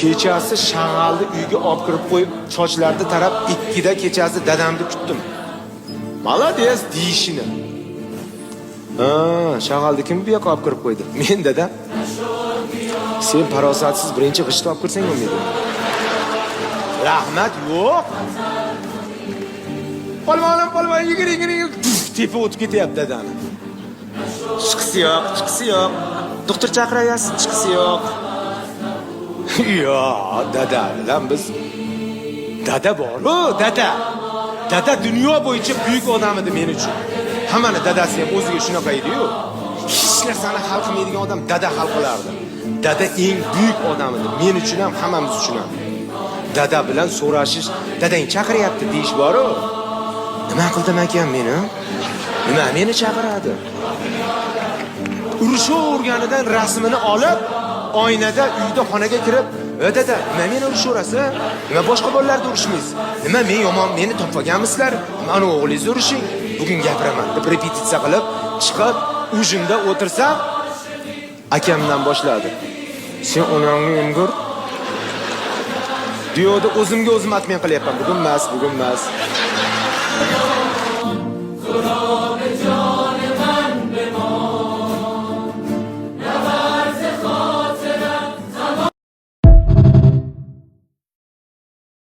Kechasi shag'alni uyga olib kirib qo'yib, sochlarni tarab 2da kechasi dadamni kutdim. Молодец deyishini. Ha, shag'alni kim bu yoqqa olib kirib qo'ydi? Men, dada. Sen farosatsiz, birinchi g'ishtni olib kirsang bo'lmaydi. Rahmat, yo'q. Polvonim, polvon, yuguring, yuguring. Tepa o'tib ketyapti dadani. Chiqisi yo'q, chiqisi yo'q. Doktor chaqirayapsiz, chiqisi yo'q. Yo'q, dada bilan biz, dada bor-u, dada. Dada dunyo bo'yicha buyuk odam edi men uchun. Hammani dadasi ham o'ziga shunaqa edi-yu. Hech narsani hal qilmaydigan odam dada hal qilardi. Dada eng buyuk odam edi. Men uchun ham, hammamiz uchun ham. Dada bilan so'rashish, dadang chaqiryapti deyish bor-u. Nima qildim ekan meni? Nima meni chaqiradi? Urishaverganidan rasmini olib, oynada uyda xonaga kirib, "Ey dada, nima meni urishaverasiz? Nima boshqa bolalarni urishmaysiz? Nima men yomon, meni topganmisizlar? Mani o'g'lingizni urishing. Bugun gapiraman" deb repetitsiya qilib, chiqib, ужин da o'tirsam, akamdan boshladi. "Sen onangni emgur." Duyoda o'zimga o'zim отмен qilyapman. Bugun emas, bugun emas.